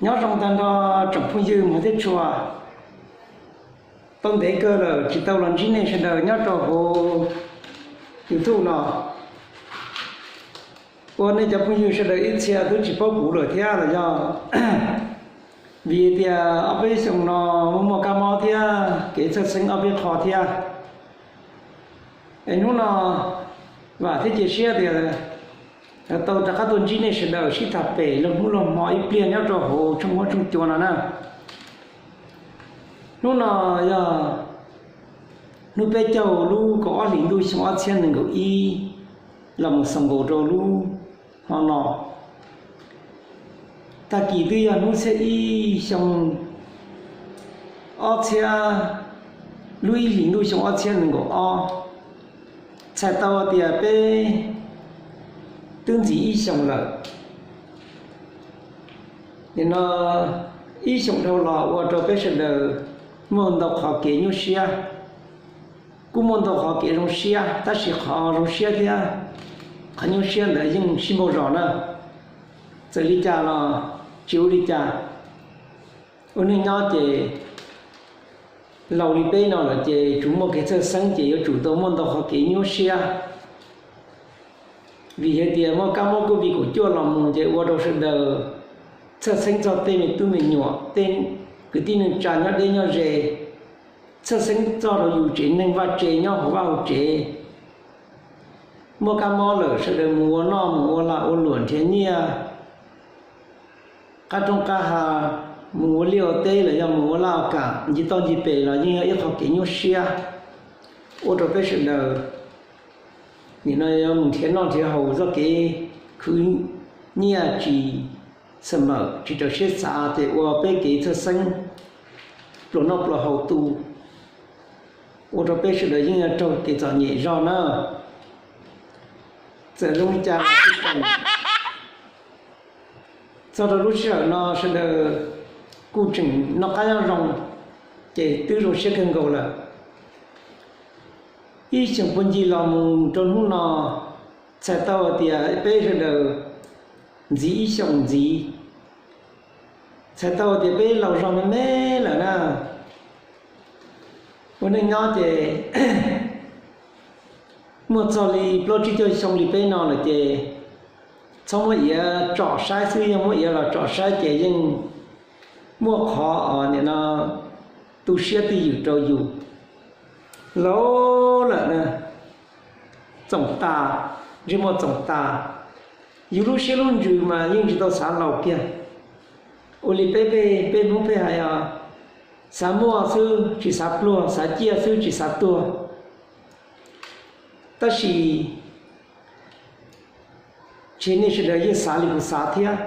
Nyob zoo tag nrho tsoom phooj ywg hmov thiab tshua, tau ntev kawg lawm tsis tau los ntsib nej sawv daws nyob rau hauv YouTube no. Ua nej cov phooj ywg sawv daws ib txhia twb tsis paub kuv lawm thiab los yog vim tias ob peb xyoo no muaj muaj kab mob thiab kev txhawj xeeb ob peb qho thiab. Es hnub no vam thiab cia siab tias tau rov qab tuaj ntsib nej sawv daws sib tham pem luag hnub luag hmo ib pliag nyob rau hauv tshooj huab tshooj cua no na. Hnub no yog hnub peb caug lub kaum ob hlis ntuj xyoo ob txhiab nees nkaum ib los mus xaus nkaus rau lub hmo no. Tag kis twb yog hnub txhiab ib xyoo ob txhiab, lub ib hlis ntuj xyoo ob txhiab nees nkaum ob, txhais tau tias peb twb ntxiv ib xyoos lawm. Nim no ib xyoos dhau los ua rau peb sawv daws muaj ntau qhov kev nyuaj siab, kuj muaj ntau qhov kev zoo siab, tab sis qhov zoo siab thiab qhov nyuaj siab ntawd yeej sib npaug zos na. Txawm li cas los tsis ua li cas, ua neej nyob ces laus li peb no lawm ces tsuas muaj kev txhawj xeeb ces yuav tsum tau muaj ntau qhov kev nyuaj siab. Vim hais tias muaj kab mob COVID kaum cuaj los mus ces ua rau sawv daws txhawj xeeb txog tej me tub me nyuam, tej kwv tij neej tsa nyob deb nyob ze, txhawj xeeb txog rau yus tsev neeg vaj tsev nyob hauv vaj hauv tsev. Muaj kab mob lawm sawv daws mus ua noj mus ua lag ua luam nrhiav nyiaj, qab roob qab hav, mus ua liaj ua teb los yog mus ua laj ua kam ncig toj ncig pes los yeej yog ib qho kev nyuaj siab ua rau peb sawv daws. Nim no yuav mus nrhiav noj nrhiav haus txoj kev khwv nyiaj tsis xav mawm tsis raws siab xav ces ua peb kev txhawj xeeb pluas noj pluas haus tu, ua rau peb sawv daws yeej yog raug kev txom nyem zog na. Txawm zoo li cas los tsis tau, txog rau lub sij hawm no sawv daws kuj tseem noj qab nyob zoo, ces twb zoo siab kawg nkaus lawm. Ib xyoos puag ncig los mus rau hnub no, txhais tau hais tias peb sawv daws ntxiv ib xyoos ntxiv, txhais tau hais tias peb laus zog me me lawm na. Ua neej nyob ces muaj txog li plaub tsib caug xyoo li peb no lawm ces txhob muab iav tsom saib xwb, yog muab iav los tsom saib ces yeej muaj qhov nim no tu siab twj ywm rau yus. Laus lawm na, txoom tas, ntsej muag txoom tas, yus lub siab lub ntsws mas yeej tsis tau xav laus kiag. Ua li peb peb peb Hmoob peb hais os, xav muaj xwb tsis xav pluag, xav ciaj xwb tsis xav tuag. Tab sis ces nej sawv daws yeej xav li kuv xav thiab.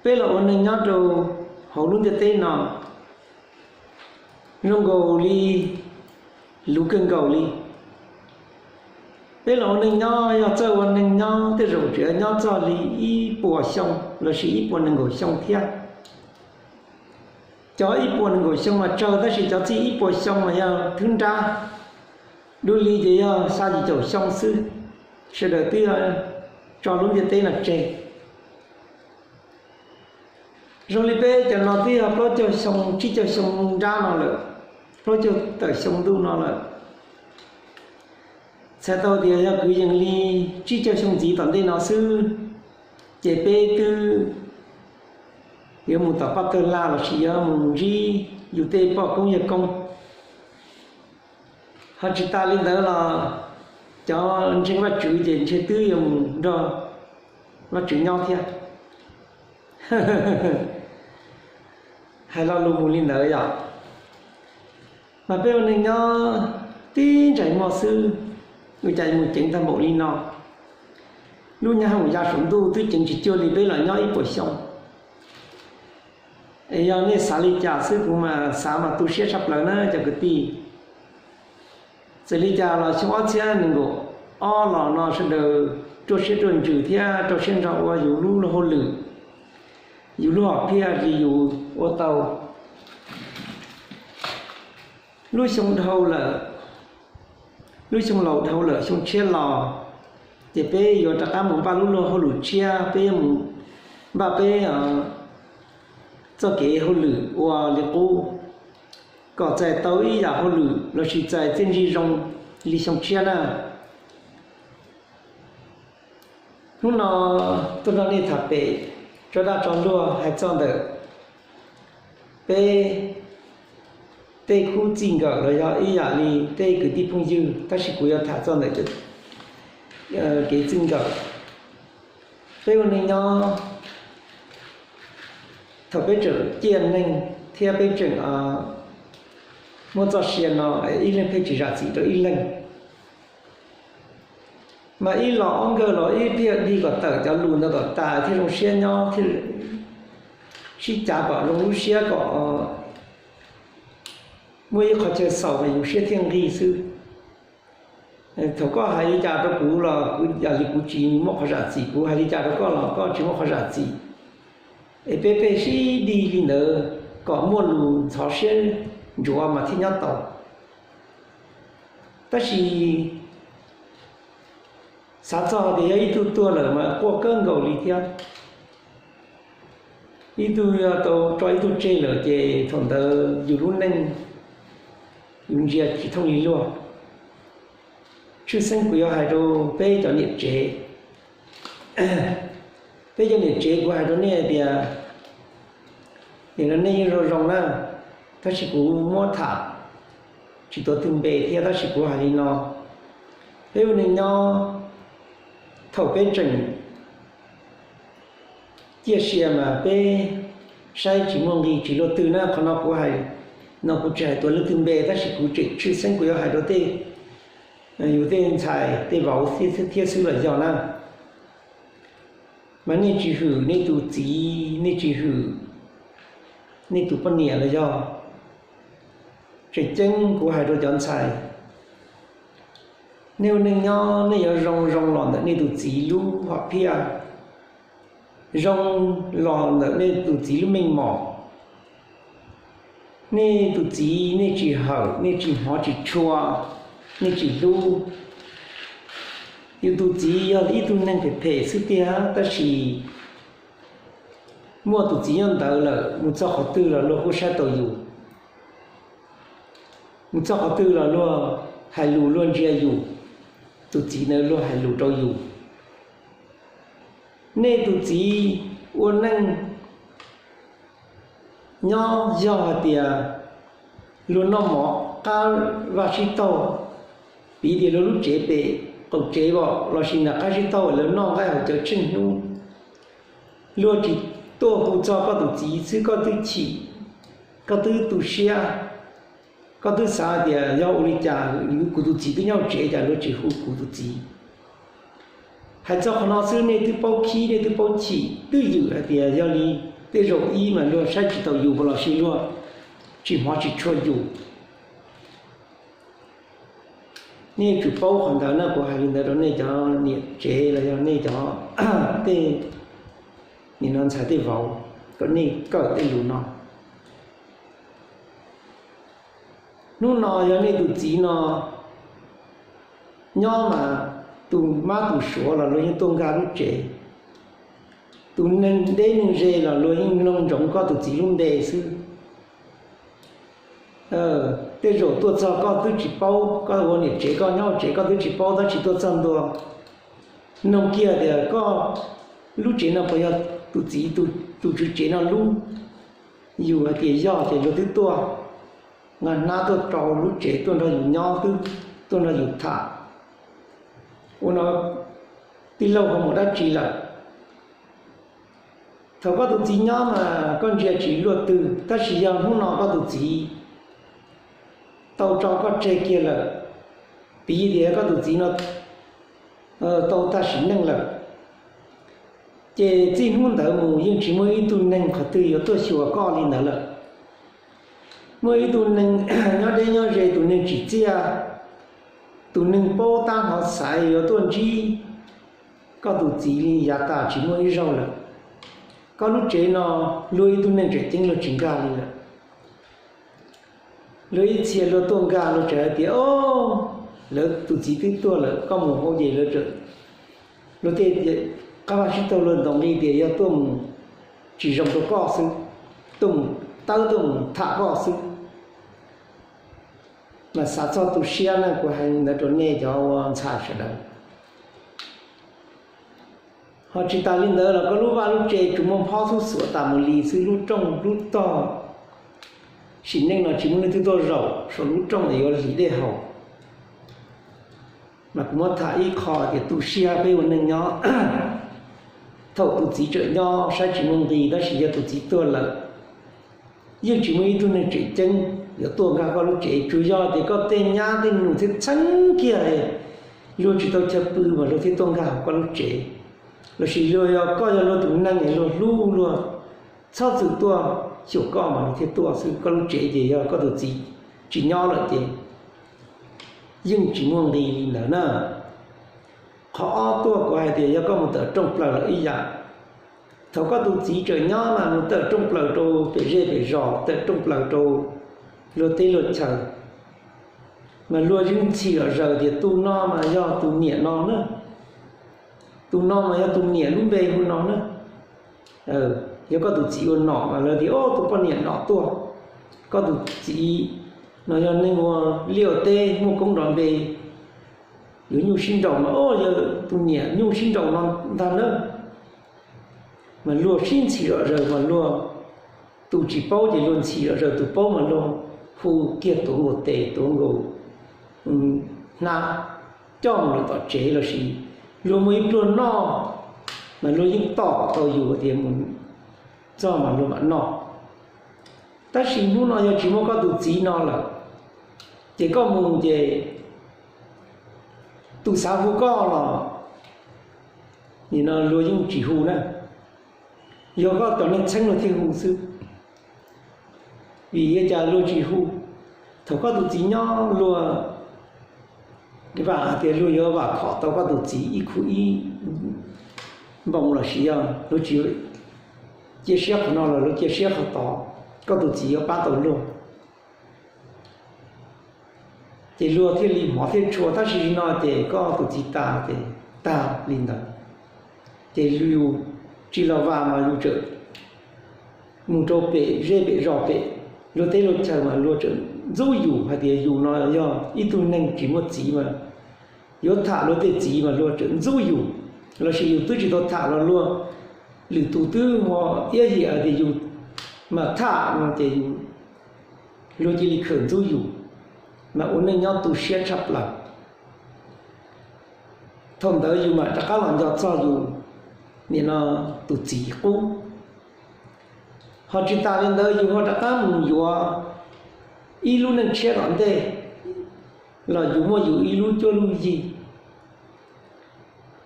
Peb los ua neeg nyob rau hauv lub ntiaj teb no zoo nkaus li, luv kawg nkaus li. Peb los ua neeg nyob, yog txawj ua neeg nyob tej zaum tseem nyob txog li ib puas xyoo lossis ib puas nees nkaum xyoo thiab. Cov ib puas nees nkaum xyoo mas tsawg, tab sis cov txij ib puas xyoo mas yog thwb nrab, dua li ces yog xya yim caum xyoo xwb, sawv daws twb tso lub ntiaj teb no tseg. Zoo li peb cov no twb yog plaub caug xyoo tsib caug xyoo nrab no lawm, plaub caug tawm xyoo ntuj no lawm. Txhais tau tias yog kwv yees li tsib caug xyoo ntxiv tom ntej no xwb, ces peb twb yuav mus tom paj tawg laj lossis yuav mus ntsib yus tej poj koob yawg koob. Ho tsis tas li ntawd los cov ntseeg Vajtswv ces ntshe twb yuav mus nrog Vajtswv nyob thiab. Hais lo lus mus li ntawd yom. Mas peb ua neeg nyob tib ntsais muag xwb, ua cas mus ceev tag npaum li no. Lub nyab hoom ya saum ntuj twb ceev tsis cuag li peb los nyob ib puas xyoo. Es yog nej xav li cas xwb, kuv mas xav mas tu siab tshaj plaws na cov kwv tij. Txawm li cas los xyoo ob txhiab nees nkaum ob los no sawv daws ruaj siab ruaj ntsws thiab rau siab ntso ua yus lub luag hauj lwm, yus lub hom phiaj li yus ua tau. Lub xyoo dhau lawm, lub xyoo laus dhau lawm, xyoo tshiab los, ces peb yuav rov qab mus npaj lub luag hauj lwm tshiab, peb yuav mus npaj peb txoj kev hauj lwm ua li qub, kom txais tau ib yam hauj lwm lossis txais txiaj ntsig zoo li xyoo tshiab na. Hnub no tuaj nrog nej tham pem tso dag tso luag hais txog ntawm peb tej khub txij nkawm los yog ib yam li tej kwv tij phooj ywg, tab sis kuv yuav tham txog ntawm kev txij nkawm. Peb ua neej nyob, thaum peb tseem ciaj neeg thiab peb tseem muaj txoj sia no, ib leeg pheej tsis zam txim rau ib leeg. Mas ib los ob nkawg los ib pliag dig kom tawm cov lus ntawd kom tas thiaj zoo siab nyob, thiaj sib cav kom zoo lub siab kom muaj ib qho chaw xaus mas yus siab thiaj nqig xwb. Thaum koj hais li cas rau kuv los yam li kuv tsis muaj qhov zam txim, kuv hais li cas rau koj los koj tsis muaj qhov zam txim. Es peb pheej sib dig li ntawd kom muaj lus ntxhov siab ntsuav mas thiaj nyob tau. Tab sis xav txog tias yog ib tug tuag lawm mas quaj kawg nkaus li thiab. Ib tug yog tau tso ib tug tseg lawm ces thaum ntawd yus lub neej yus ntsia tsis thooj li luag. Tshwj xeeb kuv yuav hais rau peb cov niam tsev. Peb cov niam tsev kuv hais rau nej tias, nim no nej yeej zoo zoo na, tab sis kuv muab tham tsis tuav twg npe thiab, tab sis kuv hais li no, peb ua neej nyob, thaum peb tseem ciaj sia mas peb saib tsis muaj nqi tsis luaj twg na. Qhov no kuv hais no kuv tsis hais tuav leej twg npe, tab sis kuv tseem tshwj xeeb kuv yuav hais rau tej, yus tej ntxhais tej vauv thiab xwb los yog na. Mas nej tsis hwm nej tus txiv, nej tsis hwm nej tus poj niam los yog, tseem ceeb kuv hais rau cov ntxhais, nej ua neej nyob nej yuav zoo zoo los ntawm nej tus txiv lub hom phiaj, zoo los ntawm nej tus txiv lub meej mom. Nej tus txiv nej tsis hawm, nej tsis hmov tsis tshua, nej tsis hlub. Yus tus txiv yog ib tug neeg phem phem xwb tiag, tab sis muaj tus txiv nyob ntawd lawm, mus txog qhov twg los luag kuj saib taus yus. Mus txog qhov twg los luag hais lus luag ntsia yus, tus txiv ntawd luag hais lus rau yus. Nej tus txiv ua neej nyob yog hais tias luag noj mov qab vaj sib taug, piv tias luag lub tsev pem qaum tsev os lossis nram qab sib taug lawv noj nqaij haus cawv tsheej hnub, luag tsis tuaj hu txog koj tus txiv xwb koj twb chim, koj twb tu siab, koj twb xav tias yog ua li cas kuv tus txiv twb nyob tsev cas luag tsis hu kuv tus txiv. Hais txog qhov no xwb nej twb paub khib nej twb paub chim twj ywm hais tias yog li tej zaum ib mas luag saib tsis taus yus lossis luag tsis hmov tsis tshua yus. Nej yuav tsum paub qhov ntawd na, kuv hais li ntawd rau nej cov niam tsev los yog nej cov tej nim no ntxhais tej vauv kom nej kawm tej lus no. Hnub no yog nej tus txiv no nyob mas tus mab tus suav los luag yeej tuaj nkag lub tsev. Tus neeg deb neeg ze los luag yeej mloog ntsoov koj tus txiv lub npe xwb. Tej zaum tuaj txog koj twb tsis paub, koj ua niam tsev koj nyob hauv tsev koj twb tsis paub, tab sis tuaj txog ntua noog kiag tias koj lub tsev no puas yog tus txiv tus tswv tsev no lub. Yus hais tias yog ces luag twb tuaj nqa hnab tuaj rau lub tsev tuaj nrog yus nyob, twb tuaj nrog yus tham. Ua no tij laug ho mus dab tsi lawm? Thaum koj tus txiv nyob mas koj ntsia tsis luaj twg, tab sis yog hnub no koj tus txiv tau tso koj tseg kiag lawm, piv tias koj tus txiv no tau tag sim neej lawm, ces txij hnub ntawd mus yeej tsis muaj ib tug neeg qhov twg yuav tuaj xyuas koj li ntawd lawm. Muaj ib tug neeg nyob deb nyob ze, tus neeg tsim txiaj, tus neeg paub tab hnov xaiv yuav tuaj ntsib koj tus txiv li yav tas tsis muaj ib zaug lawm. Koj lub tsev no luag ib tug neeg tseem ceeb luag tsis nkag li lawm. Luag ib txhia luag tuaj nkag luag tseem hais tias, o, lawv tus txiv twb tuag lawm, koj mus hauv ces lawv, luag tej qab vaj sib taug luag ntaus nqi tias yog tuaj mus tsis zoo rau koj xwb. tawb tuaj mus tham koj xwb. Mas xav txog tu siab na, kuv hais li ntawd rau nej cov ua ntxhais sawv daws. Ho tsis tas li ntawd los koj lub vaj lub tsev tsuas muaj phob xub xuav tas mus li xwb, lub rooj lub tog, sim neej no tsis muaj leej twg tuaj zaum saum lub rooj es yuav hliv dej haus. Mas kuv muab tham ib qho tias tu siab peb ua neej nyob. Thaum tus txiv tseem nyob saib tsis muaj nqis, tab sis yog tus txiv tuag lawm, yeej tsis muaj ib tug neeg tseem ceeb yuav tuaj nkag koj lub tsev, tsuas yog tias koj tej nyab tej nus thiab txheeb kiag luag tsis tau chaw pw mas luag thiaj tuaj nkag hauv koj lub tsev. Lossis luag yog koj yog luag tus neeg es luag hlub luag txhob txwm tuaj xyuas koj mas luag thiaj tuaj xwb. Koj lub tsev ces yog koj tus txiv tsis nyob lawm ces yeej tsis muaj nqis li ntawd na. Qhov ob tuaj kuv hais tias yog koj mus tawm rooj plaws los ib yam. Thaum koj tus txiv tseem nyob mas mus tawm rooj plaws rau pem zej pem zos, tawm rooj plaws rau luag teb luag chaw, mas luag yeej ntxhi zom zaws tias tus no mas yog tus niam no na, tus no mas yog tus niam lub npe hu no na. Yog koj tus txiv ua nom mas lawv tias, o, tus poj niam nom tuaj. Koj tus txiv no yog neeg ua liaj ua teb muaj koob nrov npe, yuav nyuj sib nraus mas, o, yog tus niam nyuj sib nraus no ntag na. Mas luag sib ntxhi zom zaws mas luag, tus tsis paub ces luag ntxhi zom zaws, tus paub mas luag hu kiag tuav nkaus tes tuav nkaus hnab coj mus lawm tom tsev lossis luag muaj ib pluag noj mas luag yeej tom tau yus tias mus txog mas luag mam noj. Tab sis hnub no yog tsis muaj koj tus txiv no lawm, ces koj mus ces tus xav hu koj los nim no luag yeej tsis hu na. Yog koj cov neeg txheeb luag thiaj hu xwb. Vim li cas luag tsis hu? Thaum koj tus txiv nyob luag vam hais tias luag yuav vam khom tau koj tus txiv ib khub ib npoo lossis yog luag tsis cia siab qhov no los luag cia siab qhov tod, koj tus txiv yuav pab tau luag. Ces luag thiaj li hmov thiaj tshua, tab sis li no ces koj tus txiv tas ces tag li ntawd. Ces yus tsis los vas mas yus tseem mus rau pem zej pem zos pem luag teb luag chaw mas luag tseem ntxub yus hais tias yus no yog ib tug neeg tsis muaj txiv mas yuav tham luag tej txiv mas luag tseem ntxub yus, lossis yus twb tsis tau tham los luag lwm tus twb ua iab hiam hais tias yus mas tham no ces yus, luag cia li khawm ntxub yus, mas ua neej nyob tu siab tshaj plaws. Thaum ntawd yus mam rov qab los nco txog yus nim no tus txiv qub. Ho tsis tas li ntawd yus ho rov qab mus yuav ib lub neej tshiab tom ntej los yus muaj yus ib lub cuab lub yig,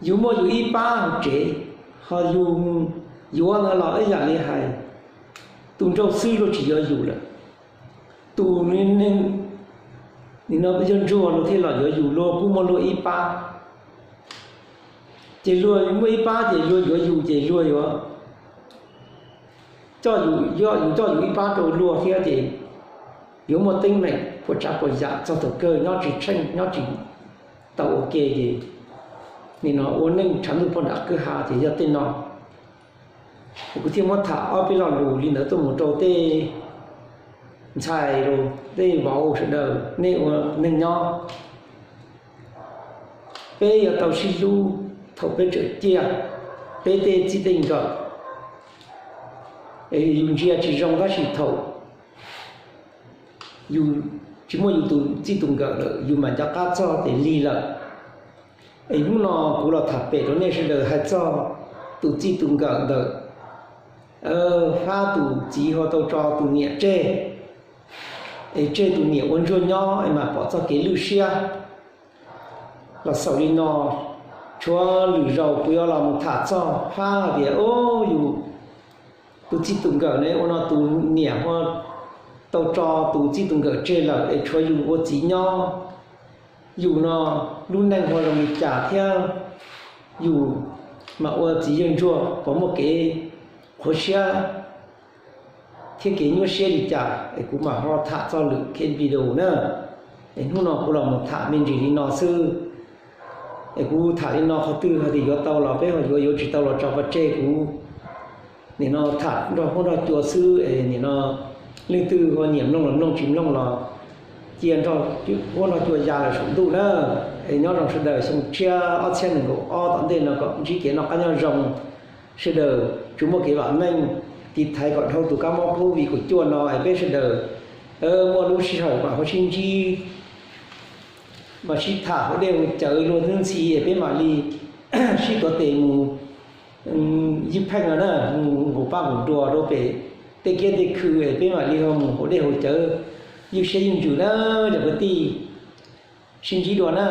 yus muaj yus ib pab hauv tsev, ho yus yuav ntawd los ib yam li hais tus nraug xwb luag tsis yuav yus lawm. Tus neeg yog ntsuag luag thiaj los yuav yus, luag kuj muaj luag ib pab. Ces luag muaj ib pab ces luag yuav yus ces luag yuav coj yus, yus coj yus ib pab rau luag thiab ces yuav muaj teeb meem puas tsav puas yam txog thaum kawg nyob tsis tsheej nyob tsis tau ua ke ces nim no ua neej tshav ntuj poj nram kwj ha ces yog tej no. Kuv thiaj muab tham ob peb lo lus li ntawd tuaj mus rau tej ntxhais, tej vauv sawv daws nej ua neej nyob, peb yuav tau sib hlub thaum peb tseem ciaj, peb tej txij tej nkawm. Yus ntsia tsis zoo tab sis thaum yus tsis muaj yus tus txij tus nkawm lawm yus mam nco qab txog ces lig lawm. Es hnub no kuv los tham pem rau nej sawv daws hais txog tus txij tus nkawm ntawm Fab tus txiv ho tau tso tus niam tseg, es tseg tus niam ua ntsuag nyob es mam pom txoj kev lwj siab los xaus li no. Tshuav lwm zaus kuv yuav los mus tham txog Fab hais tias, o, yus tus txij tus nkawm ne ua no tus niam ho tau tso tus txij tus nkawm tseg lawm es tshuav yus ua txiv nyob, yus no lub neej ho zoo li cas thiab yus mam ua txiv yawg ntsuag puas muaj kev qhuav siab thiab kev nyuaj siab li cas es kuv mam ho tham txog lwm kiag video na. Es hnub no kuv los mus tham me ntsis li no xwb. Es kuv tham li no qhov twg hais tias yuav tau los peb ho yuav, yuav tsis tau los tso pov tseg kuv. Nim no tham nrog huab nrog cua xwb es nim no leej twg ho nyiam mloog los mloog, tsis mloog los cia nrog huab nrog cua ya lawm saum ntuj na. Es nyob zoo sawv daws, xyoo tshiab ob txhiab nees nkaum ob tom ntej no kom ntsib kev noj qab nyob zoo, sawv daws tsuas muaj kev vam meej, tiv thaiv kom dhau tus kab mob COVID kaum cuaj no es peb sawv daws muaj lub sij hawm mam ho sib ntsib, mam sib tham hauv dej hauv cawv luag ntxhi ntxhi es peb mam li sib tuav tes mus ywj pheej no na, mus nqus paj nqus nruas rau pem tej kiab tej khw es peb mam li ho mus hauv dej hauv cawv ywj siab ywj ntsws na, cov kwv tij. Sib ntsib dua na.